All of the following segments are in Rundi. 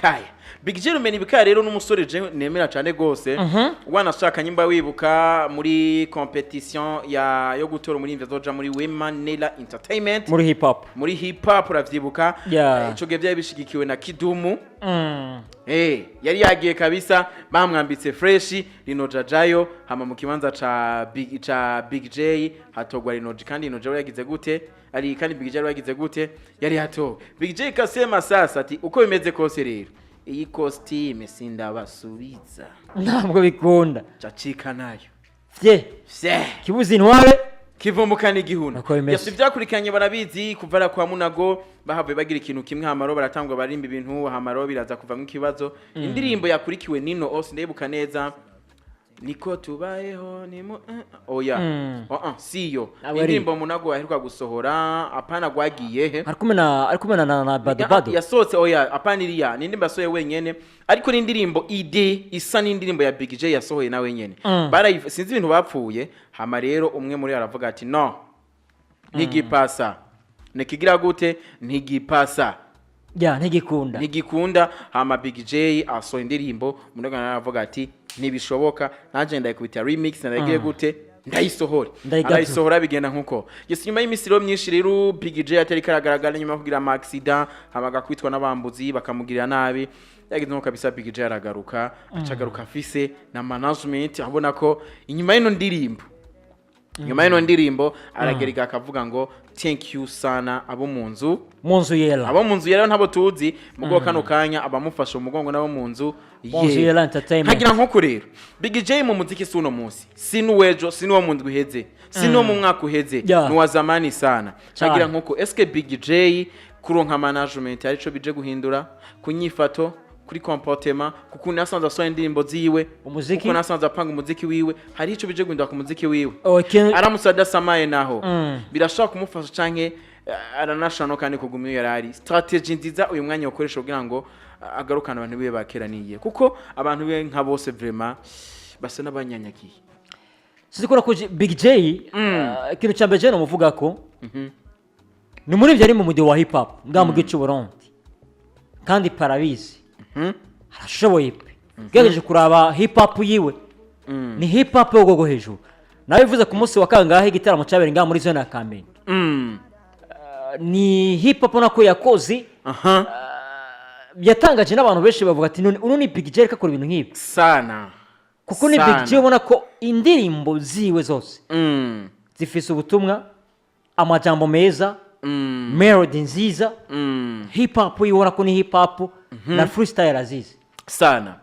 Ibikaya. Big J Rumena Ibikaya rero n'umusore je nemera cyane gose. Wanashaka nyimba wibuka muri competition ya yo gutora umuririmbyi azoja muri Wema Nela Entertainment muri hip hop. Muri hip hop, uravyibuka? Yeah. Ico gihe byari bishigikiwe na Kidumu. Yari yagiye kabisa, bamwambitse fresh Lino Jajayo. Hama mu kibanza ca Big J hatogwa Lino J. Kandi Lino J yagize gute? Ari kandi Big J yari yagize gute? Yari hatowe Big J. Kasema sasa ati uko bimeze kose rero, iyi costume sindabasubiza. Ntabwo bikunda. Cacika nayo. Fye. Fye. Kibuza intware. Kivumbukana igihuna. Uko bimeze. Yes, ibyakurikiranye barabizi. Kuva kwa Munago bahavuye bagira ikintu kimwe, hamaro baratangwa barimba ibintu, hamaro biraza kuvamo ikibazo. Indirimbo yakurikiwe nino ose ndayibuka neza, niko tubayeho nimo oya. Oh, siyo. Ntabwo ari. Indirimbo Munago aheruka gusohora, apana gwagiye he. Ari kumwe na Bado Bado. Yasohotse, oya, apana iriya. Ni indirimbo yasohoye wenyene, ariko ni indirimbo ide isa n'indirimbo ya Big J yasohoye na wenyene. Sinzi ibintu bapfuye. Hama rero umwe muri aravuga ati no, ntigipasa, nikigira gute, ntigipasa. Ya, ntigikunda. Ntigikunda. Hama Big J asohoye indirimbo, Munago nawe aravuga ati ntibishoboka, nanjye ndayikubita remix, ndayigire gute, ndayisohora. Ndayigaruza. Arayisohora, bigenda nkuko. Yes, nyuma y'iminsi rero myinshi rero Big J atari karagaragara, nyuma yo kugira ama accident, hama agakwitwa n'abambuzi bakamugirira nabi, yagize nko kabisa Big J aragaruka, acagaruka afise na management. Abona ko inyuma y'ino ndirimbo aragerega akavuga ngo thank you sana abo mu nzu. Mu nzu yera. Abo mu nzu rero ntabo tuzi mugo kano kanya, abamufashe umugongo nabo mu nzu. Mu nzu yera Entertainment. Nkagira nko rero Big J mu muziki si uno munsi, si n'uwejo, si n'uwo mu ndwi iheze, si n'uwo mu mwaka uheze. Yeah. Ni uwa zamani sana. Cyane. Nkagira nkuko eske Big J kuronka management arico bije guhindura ku nyifato, kuri comportement, kuko nasanze asohoye indirimbo ziwe, Umuziki? kuko nasanze apanga umuziki wiwe, hari ico bije guhindura ku muziki wiwe? Oh, Aramutse adasamaye naho birashobora kumufasha, canke aranashobora no kandi kuguma iyo yari ari. Strategy nziza uyu mwanya ukoresha kugira ngo agarukane abantu biwe bakeraniye, kuko abantu biwe nka bose vraiment basa n'abanyanyagiye. Sinzi ko Big J, ikintu cya mbere je nomuvuga ko ni muri ibyo ari mu mujyi wa hip hop ngaha mu gihugu cy'u Burundi, kandi parabizi, arashoboye pe. Ugerageje kuraba hip hop yiwe, ni hip hop yo rwego hejuru. Nawe bivuze ku munsi wa kangahe igitaramo cyabereye ngaha muri zone ya Kamenge. Ni hip hop nako yakoze. Yatangaje n'abantu benshi, bavuga ati none uno ni Big J ariko akora ibintu nk'ibi? Sana. Kuko ni Sana. Big J ubona ko indirimbo ziwe zose zifise ubutumwa, amajambo meza, melody nziza, hip hop yiwe ubona ko ni hip hop na freestyle azizi. Sana.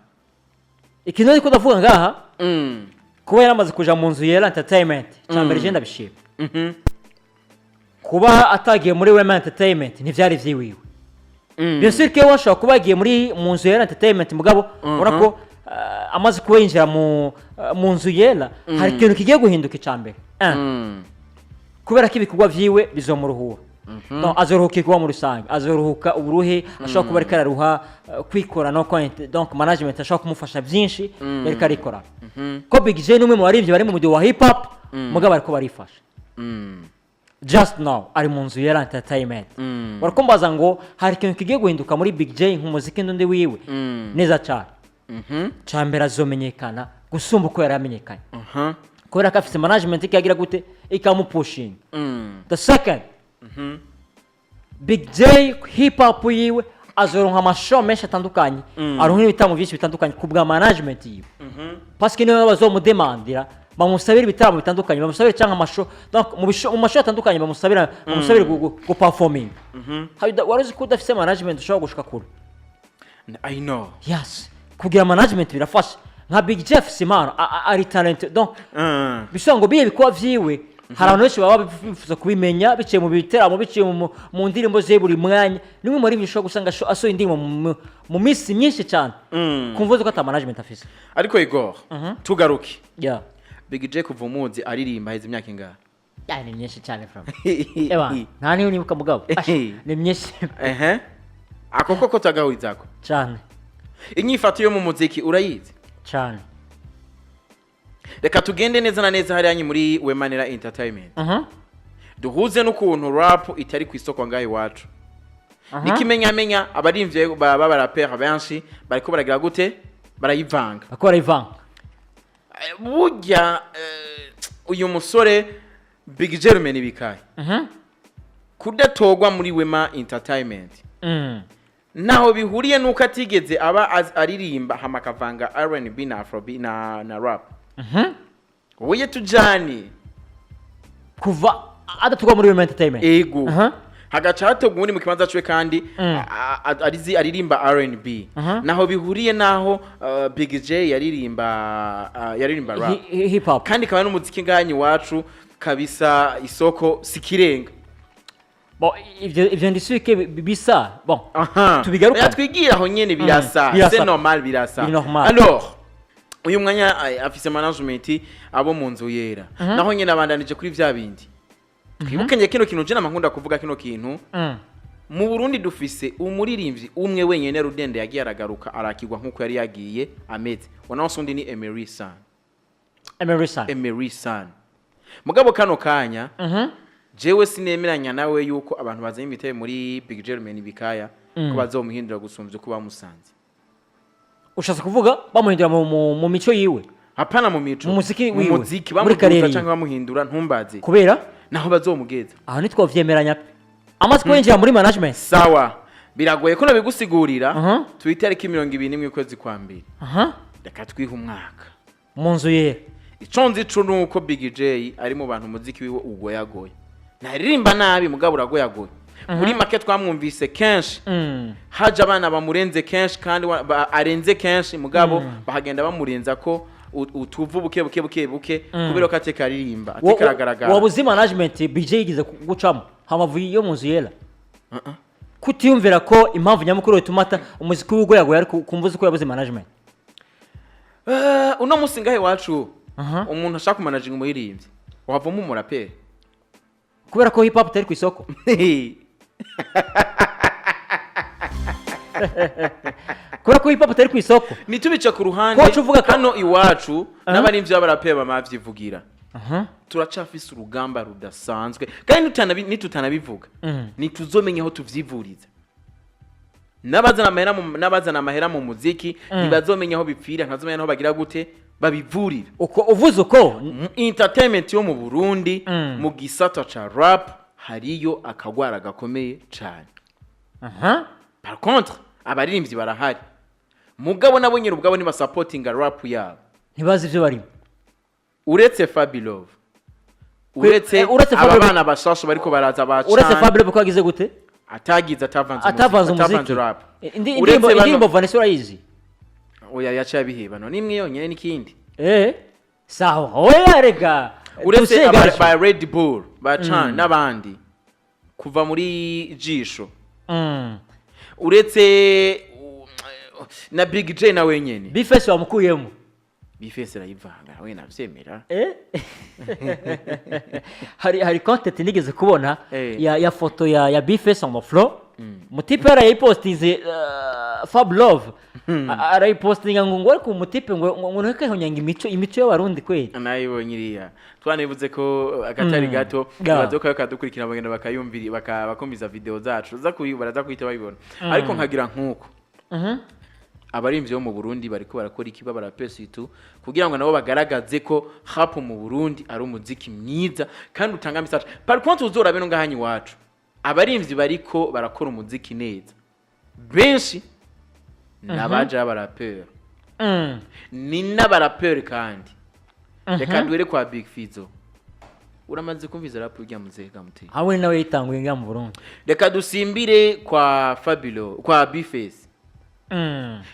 Ikintu ariko ndavuga ngaha, kuba yaramaze kuja mu nzu yera Entertainment, cya mbere je ndabishima. Kuba atagiye muri Wema Entertainment ntivyari vyiwiwe. Bien sûr que washobora kuba yagiye muri mu nzu yera Entertainment, mugabo ubona ko amaze kuba yinjira mu nzu yera, hari ikintu kigiye guhinduka. Icya mbere, kubera ko ibikorwa vyiwe bizomuruhura. No, azoruhuka ibikorwa muri rusange, azoruhuka uburuhe ashobora kuba ariko araruha kwikora no donc management ashobora kumufasha byinshi yariko arikora. Ko Big J ni umwe mu baririmbyi bari mu mujyi wa hip hop, mugabo ariko barifasha. Just now ari mu nzu yera Entertainment. Barakumbaza ngo hari ikintu kigiye guhinduka muri Big J nk'umuziki n'undi wiwe? Neza cyane. Cya mbere, azomenyekana gusumba uko yari amenyekanye, kubera ko afite management ikagira gute, ikamupushinga. The second, Big J hip hop yiwe azoronka amashow menshi atandukanye, aronka ibitaramo byinshi bitandukanye ku bwa management yiwe, parce que niyo bazomudemandira, bamusabira ibitaramo bitandukanye, bamusabira cyangwa amashow, donc mu mashow atandukanye bamusabira gu performing. Wari uzi ko udafise management ushobora gushika kure? I know. Yes, kugira management birafasha. Nka Big J afise impano, ari talent, donc bisaba ngo biye ibikorwa vyiwe, hari abantu benshi baba bifuza kubimenya biciye mu biteramo, biciye mu ndirimbo ze buri mwanya. Nimwe muri ibyo ushobora gusanga asohoye indirimbo mu minsi myinshi cyane, kumva uzi ko ata management afise. Ariko Igor, tugaruke. Yeah. Big J kuva umuzi aririmba heze imyaka ingahe? Ya, ni myinshi cyane from eba, nta niyo nibuka mugabo. Ash, ni myinshi. Ehe, ako koko tagahurizako. Cyane. Inyifato yo mu muziki urayizi? Cyane. Reka tugende neza na neza hariya muri Wemanera Entertainment, duhuze n'ukuntu rap itari ku isoko ngaho iwacu. N'ikimenyamenya, abarimvye b'abaraperi benshi bariko baragira gute? Barayivanga. Bako barayivanga. Burya uyu musore Big German bikaye kudatogwa muri Wema Entertainment naho bihuriye nuko atigeze aba aririmba hama akavanga R&B na Afrobeat na rap. Uye tujani. Kuva adatogwa muri Wema Entertainment. Ego. Hagaca hatogwa uwundi mu kibanza ciwe kandi arizi aririmba R&B. Naho bihuriye naho Big J yaririmba rap. Hip hop. Kandi kaba n'umuziki ngahanyi iwacu kabisa, isoko sikirenga. Bon, ivyo ndisuke bisa, bon, Aha. tubigarukane. Twigira aho nyene, birasa. Birasa. C'est normal, birasa. Biri normal. Alors uyu mwanya afise management abo mu nzu yera, naho nyene abandanije kuri vya bindi. Twibukanye kino kintu, je namakunda kuvuga kino kintu. Mu Burundi dufise umuririmbyi umwe wenyene rudende yagiye aragaruka arakigwa nkuko yari yagiye ameze. Wanaho undi ni Emery San. Emery San. Emery San. Mugabo kano kanya jewe sinemeranya nawe yuko abantu bazanye imitebe muri Big German bikaya ko bazomuhindura gusumvya uko bamusanze. Ushatse kuvuga bamuhindura mu mico yiwe? Hapana, mu mico. Mu muziki Mu wiwe. muziki Muri bamuduza karere yiwe. canke bamuhindura, ntumbaze. Kubera Naho bazomugeza. Aho ntitwavyemeranya pe, amaze kwinjira muri management. Sawa, biragoye ko nabigusigurira. Turi itariki 21 ukwezi kwa mbere. Reka twihe umwaka. Mu nzu yera. Ico nzi co nuko Big J ari mu bantu umuziki wiwe ugoyagoye. Ntaririmba nabi, mugabo uragoyagoye. Muri make twamwumvise kenshi haje abana bamurenze kenshi kandi arenze kenshi, mugabo bahagenda bamurenza ko utuvu buke buke buke buke kubera ko ateka aririmba, ateka aragaragara. Waba uzi management BJ yigeze gucamo hamavu yo mu nzu yera? Kutiyumvira ko impamvu nyamukuru ituma umuziki w'ugoyagoye ariko kumva uzi ko yabuze management. Uno musi ngahe iwacu umuntu ashaka kumanaginga umuririmbyi wavamo umuraperi. Kubera ko hip hop itari ku isoko. Kubera ko hip hop itari ku isoko. Ntitubice ku ruhande. Ko uvuga ko- Hano iwacu n'abarimvyi b'abaraperi bamavyivugira, turacafise urugamba rudasanzwe kandi nitutanabivuga ntituzomenya aho tuvyivuriza. N'abazana amahera mu muziki ntibazomenya aho bipfira, ntibazomenya aho bagira gute babivurira. Uko uvuze uko. Entertainment yo mu Burundi mu gisata ca rap hariyo akagwara gakomeye cane. Par contre abaririmbyi barahari, mugabo nabo nyine ubwabo ntibasapotinga rap yabo. Ntibazi ibyo barimo. Uretse Fabilove, uretse uretse aba Fabilove- bana bashasha bariko baraza Uretse bacana. Fabio ko yagize gute? Atagize, atavanze Atavanze umuziki, umuziki. atavanze rap. Indirimbo Uretse indirimbo Vanessa urayizi? Oya, yaciye abihebano nimwe yonyene n'ikindi. Sawa, oya rega. Uretse Tusegaje. ba Red Bull ba Chan n'abandi kuva muri jisho, uretse na Big J na wenyene. Bface wamukuyemo. Bface arayivanga we, navyemera. Hari content nigeze kubona ya foto ya Bface on the floor. Mutipe yarayipostinze, Fab Love arayipostinga ngo ariko umutipe ngo ntukahonyanga imico y'abarundi kweli. Nayibonye iriya, twanivuze ko akatari gato. Bazoka bakadukurikira, bagenda bakayumvira, bakumviza video zacu za kuri, baraza kuhita babibona. Ariko nkagira nkuko abarimvyi bo mu Burundi bariko barakora iki babarapesitu kugira ngo nabo bagaragaze ko rap mu Burundi ari umuziki mwiza kandi utanga message. Par contre uzorabe no ngahanyi iwacu abarimvyi bariko barakora umuziki neza benshi nabaje b'abaraperi. Ni n'abaraperi kandi reka duhere kwa Big Fizzo. Uramaze kumviza rap urya muzehe gamuteye? Hamwe nawe yitanguye ngaha mu Burundi. Reka dusimbire kwa Fabilo, kwa Bface.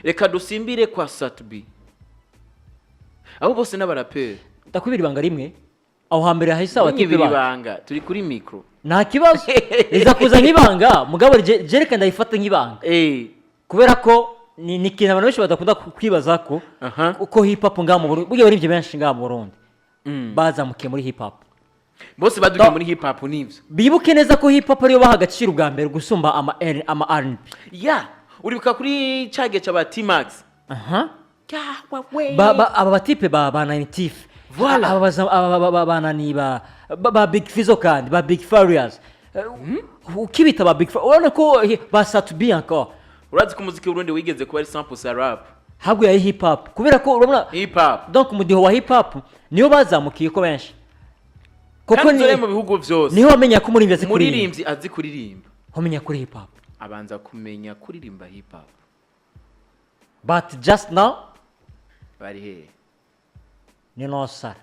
Reka dusimbire kwa Satbi. Abo bose n'abaraperi. Ndakubira ibanga rimwe, aho hambere hahise abatipe Nyibira ba ibanga, turi kuri micro. Nta kibazo, riza kuza nk'ibanga, mugabo je reka ndayifata nk'ibanga kubera ko ni ikintu abantu benshi badakunda kwibaza ko uko hip hop ngaha mu Burundi, burya abaririmbyi benshi ngaha mu Burundi bazamukiye muri hip hop. Bose badukiye muri hip hop, nivyo. Bibuke neza ko hip hop ariyo baha agaciro bwa mbere gusumba ama R&B. Ya, uribuka kuri cage c'aba T-Max. Aba batipe ba 90 Voilà. Aba ba nani, ba Big Fizzo kandi ba Big Farious. Ukibita ba Big Farious, urabona ko ba Sat-B encore. Urazi ko umuziki w'Uburundi wigeze kuba ari 100% rap? Habwo yari hip hop, kubera ko urabona Hip hop. Donc umudiho wa hip hop niyo bazamukiye ko benshi, kuko Kandi uzore mu bihugu vyose, niho wamenya ko umuririmbyi azi kuririmba. Umuririmbyi azi kuririmba, wamenya kuri hip hop, abanza kumenya kuririmba hip hop. But just now, bari hehe? Ni nosara.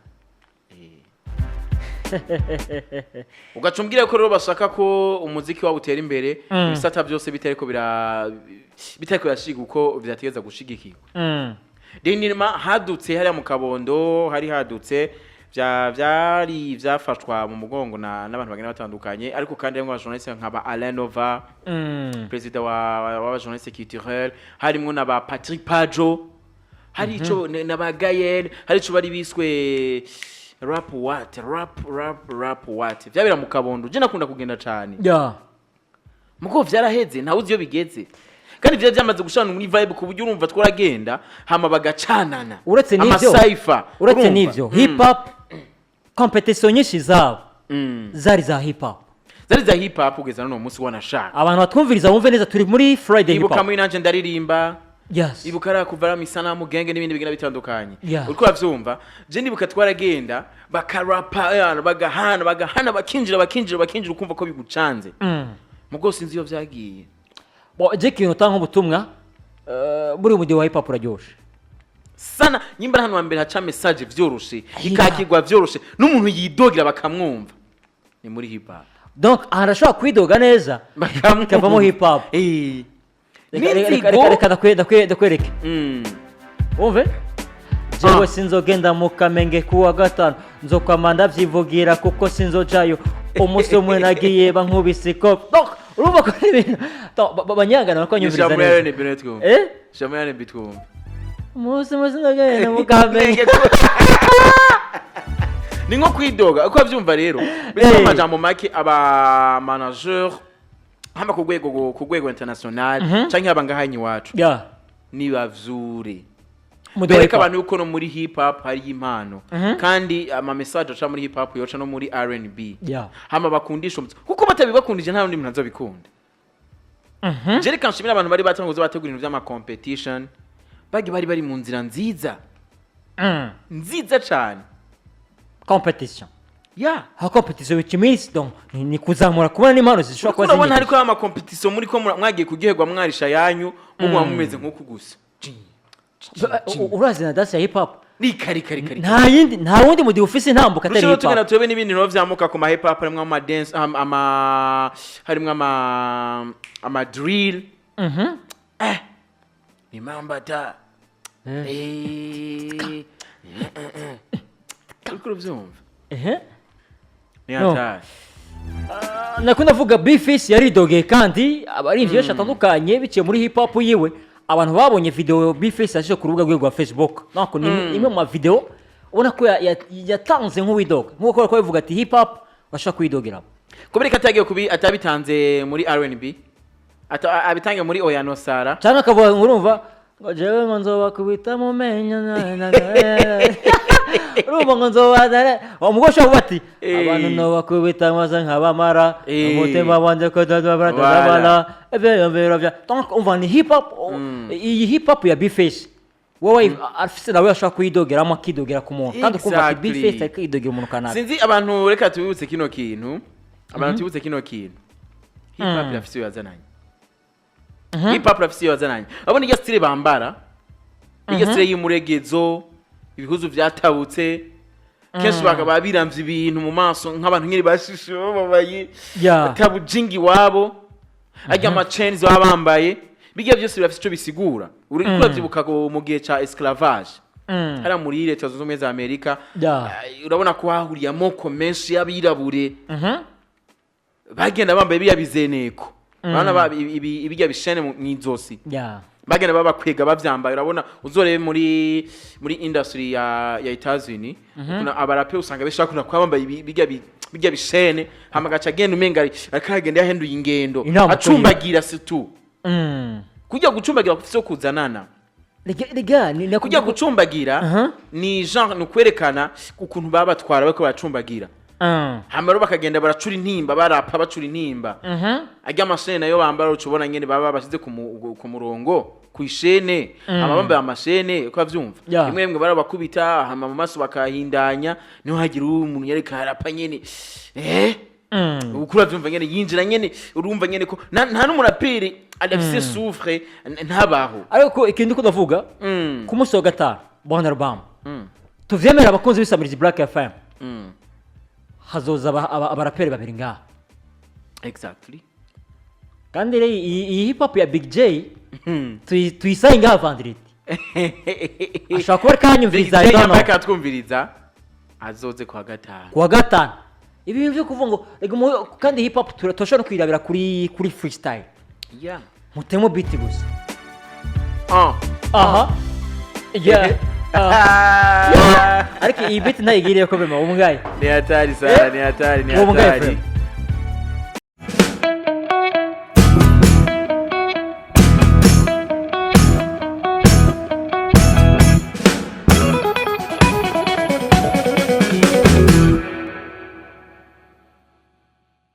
Ugaca umbwira ko rero bashaka ko umuziki wabo utera imbere, ibisata byose bitariko birashiga uko vyategeza gushigikirwa. Renirima hadutse hariya mu Kabondo, hari hadutse vyari vyafashwa mu mugongo na n'abantu bagenda batandukanye, ariko kandi harimwo abajournaliste nka ba Alain Nova, perezida wa w'abajournaliste culturel, harimwo na ba Patrick Pajo, hari ico na ba Gaël, hari ico bari biswe rap what, rap, rap, rap what. Vyabera mu Kabondo, je nakunda kugenda cane. Mugo vyaraheze, ntawe uzi iyo bigeze, kandi vyari vyamaze gushana muri vibe, ku buryo urumva twaragenda hama bagacanana. Uretse n'ivyo, amasaifa. uretse urumva? n'ivyo, hip hop competition nyinshi zabo zari za hip hop. Zari za hip hop kugeza n'uno munsi wanashaka. Abantu batwumviriza bumve neza, turi muri Friday Hip Ibuka Hop. muri nanje ndaririmba. Ibuka ari kuva ari isanamu genge n'ibindi bigenda bitandukanye. Uriko uravyumva, je ndibuka twaragenda bakarapa, bagahana, bagahana, bakinjira, bakinjira, bakinjira, ukumva ko bigucanze. Mugo sinzi iyo vyagiye. Bo, je ikintu utanga nk'ubutumwa, buri mudiho wa hip hop uraryoshe. Sana nyimba hano hambere haca message vyoroshe, ikakirwa vyoroshe, n'umuntu yidogira bakamwumva, ni muri hip hop. Donc ahantu ashobora kwidoga neza Bakamwumva. ikavamo hip hop. Reka, reka, N'inzigo. reka ndakwereke. Wumve: jewe sinzogenda mu Kamenge kuwa gatanu, nzokwama ndavyivugira kuko sinzojayo. Umunsi umwe nagiye bankubise ikofi. Donc urumva ko ari ibintu. Donc, banyangana bariko banyumviriza Shira muri neza. R&B nayo twumve. Eh? Shira muri R&B twumve. Umunsi umwe sinzogenda mu Kamenge. Ni nko kwidoga uko bavyumva rero bisa. Amajambo make, aba manager hama ku rwego international canke haba ngaha iwacu, nibavyure, Umudiho wa bereka hip hop. abantu yuko no muri hip hop hari impano, kandi ama message aca muri hip hop yoca no muri R&B. Hama bakundisha umuziki, kuko batabibakundije nta wundi muntu azobikunda. Je reka nshimire abantu bari batanguze bategura ibintu vy'ama competition, bagi bari mu nzira nziza, nziza cane. Competition. Ha, competition bica iminsi, donc ni kuzamura kubona n'impano zishobora kuba Uriko urabona zinyegeje. hariko ama competition muri ko mwagiye kuryoherwa, mwarisha yanyu, muguma mumeze nk'uku gusa. Urazi na dance ya hip hop. Ni kari kari kari. Nta yindi, nta wundi mudiho ufise intambuko atari Rusheho hip hop. tugenda turebe n'ibindi bintu vyamuka ku ma hip hop, harimwo ama dance, ama harimwo ama drill. Ni mambata. Uriko uravyumva? Ehe. Ni No. hatari. Nakunda avuga B-Face yaridogeye, kandi abarinzi benshi batandukanye biciye muri hip hop yiwe. Abantu babonye video B-Face yashyize ku rubuga rwe rwa Facebook, donc ni imwe mu ma video ubona ko yatanze nk'uwidoga, nk'uko bari bavuga ati hip hop bashobora kuyidogeramo. Kubera ko atagiye kubi atabitanze muri R&B, abitange muri Oyano Sara. Cyangwa akavuga ngo urumva ngo jewe ngo nzobakubita mu menyo na, urumva ngo nzoba umugore ushobora kuvuga ati abantu nobakubita maze nkabamara, umutima wanje ko dadabara ivyiyumviro vya. Donc umva, ni hip hop. Iyi hip hop ya B-Face wowe afise nawe ashobora kuyidogeramo, akidogera ku muntu, kandi ukumva ati B-Face ariko yidogera umuntu kanaka. Sinzi abantu, reka tubibutse kino kintu, abantu tubibutse kino kintu: hip hop irafise iyo yazananye, hip hop irafise iyo yazananye. Urabona iryo style bambara, iryo style y'umuregezo, ibihuzu vyatabutse, kenshi bakaba biramvye ibintu mu maso nk'abantu nyine bashishe bababaye, atabujingi iwabo, arya ama chains baba bambaye, bijya byose birafise ico bisigura. Uri uravyibuka ko mu gihe ca esclavage hariya muri Leta Zunze Ubumwe za Amerika, urabona ko hahuriye amoko menshi y'abirabure, bagenda bambaye biriya bizeneko. Urabona ibijya bishene mw'izosi, bagenda babakwega bavyambaye. Urabona uzorebe muri industry ya Etats-Unis ukuntu abarape usanga benshi bakunda kuba bambaye bijya bishene, hama agaca agenda umenga ariko aragenda yahinduye ingendo. Intambuko. Acumbagira surtout. Kujya gucumbagira kufise kuzanana. Rega ni Kujya gucumbagira ni genre, ni ukwerekana ukuntu baba batwara bariko baracumbagira. Hama rero bakagenda baracura intimba, barapa bacura intimba. Arya amashene nayo bambara, uca ubona nyene baba bashize ku murongo ku ishene, hama bambaye amashene, uko avyumva. Rimwe rimwe barabakubita, hama mu maso bakahindanya, niho hagira umuntu yareka arapa nyene, uko uravyumva nyene yinjira nyene, urumva nyene ko nta n'umuraperi adafise souffle ntabaho. Ariko ikindi ko ndavuga, ku munsi wa gatanu, bwana Rubamba, tuvyemere, abakunzi b'isamirizi Black FM, hazoza abaraperi babiri ngaha. Kandi rero iyi hip hop ya Big J tuyisaye ngaha vendredi, ashobora kuba ariko Big ahanyumviriza. J I don't know. yambaye akatwumviriza, azoze kuwa gatanu. Kuwa gatanu. Ibi bintu byo kuvuga ngo rega kandi hip hop turashobora no kuyirabira kuri freestyle, mutemo beat gusa. Aha, yeah. Ah. Ariko iyi beat ntayigiriye ko bema umgaye. Ni hatari sana, ni hatari, ni Uwo mugaye hatari. frère.